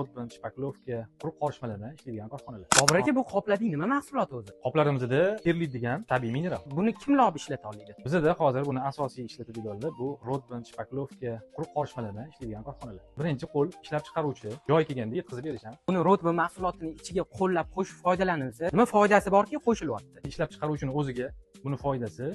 Rotband, шпаклёвка, quruq qorishmalar bilan ishlaydigan korxonalar. Bobur aka, bu qoplarning nima mahsuloti o'zi? Qoplarimizda perlit degan tabiiy mineral. Buni kimlar olib ishlata oladi? Bizada hozir buni asosiy ishlatadiganlar bu rotband, шпаклёвка, quruq qorishmalar bilan ishlaydigan korxonalar. Birinchi qo'l ishlab chiqaruvchi joy kelganda yetkazib berish ham. Buni rotba mahsulotini ichiga qo'llab qo'shib foydalanilsa, nima foydasi borki qo'shilyapti? Ishlab chiqaruvchini o'ziga buni foydasi,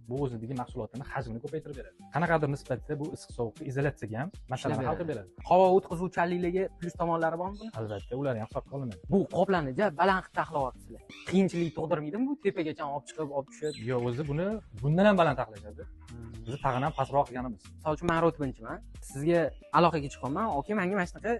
bu o'zidagi mahsulotini hajmini ko'paytirib beradi. Qanaqadir nisbatda bu issiq sovuqni izolyatsiyaga ham masalani hal qilib beradi. Havo o'tkazuvchanlikligi plyus tomonlari bormi buni? Albatta, ularni ham hisobga olinadi. Bu qoplarni ja baland qilib taxlayapsizlar. Qiyinchilik tug'dirmaydimi bu tepagacha olib chiqib, olib tushib? Yo'q, o'zi buni bundan ham baland taxlashadi. Biz tag'in ham pastroq qilganimiz. Misol uchun, man rotbinchiman. Sizga aloqaga chiqyapman. Aka, menga mana shunaqa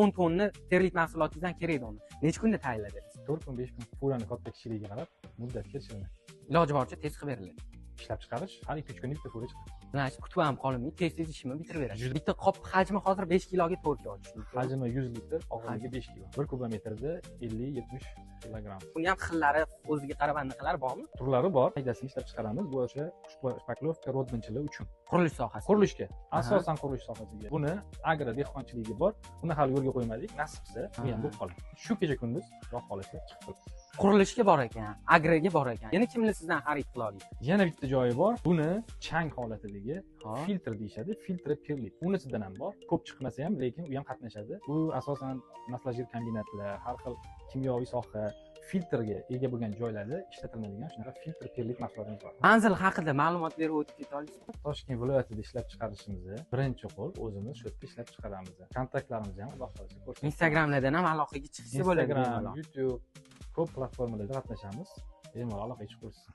10 tonna perlit mahsulotingizdan kerak edi. Necha kunda tayinlab berasiz? 4 kun, 5 kun, furani katta kichikligiga qarab muddat kelishadi. Iloji boricha tez qilib beriladi. Ishlab chiqarish har 2-3 kunda bitta fura chiqadi. Mana shu kutib ham qolinmay, tez tez ishimni bitirib berasiz. Bitta qop hajmi hozir 5 kiloga to'g'ri kelyapti. Hajmi 100 litr, og'irligi 5 kilo. 1 kubometrda 50-70 kilogramm. Buni ham xillari, o'ziga qarab anaqalari bormi? Turlari bor. Foydasini ishlab chiqaramiz. Bu o'sha шпаклёвка, rotbinchilar uchun. Qurilish sohasi. Qurilishga, asosan qurilish sohasiga. Buni agro dehqonchiligi bor. Uni hali yo'lga qo'ymadik. Nasib qilsa, u ham bo'lib qoladi. Shu kecha kunduz, Xudo xohlasa, chiqib qoladi. Qurilishga bor ekan, agroga bor ekan. Yana kimlar sizdan xarid qila oladi? Yana bitta joyi bor. Buni chang holatidagi filtr deyishadi. Filtr perlit. Unisidan ham bor. Ko'p chiqmasa ham, lekin u ham qatnashadi. Bu asosan масложир kombinatlar, har xil kimyoviy soha, filtrga ega bo'lgan joylarda ishlatiladigan shunaqa filtr perlit mahsulotimiz bor. Manzil haqida ma'lumot berib o'tib keta olasizmi? Toshkent viloyatida ishlab chiqarishimizni birinchi qo'l o'zimiz shu yerda ishlab chiqaramiz. Kontaktlarimizni ham, Xudo xohlasa, ko'rsatamiz. Instagramlardan ham aloqaga chiqsa bo'ladi. Instagram, YouTube, ko'p platformalarda qatnashamiz. Bemalol aloqaga chiqib ko'rishsin.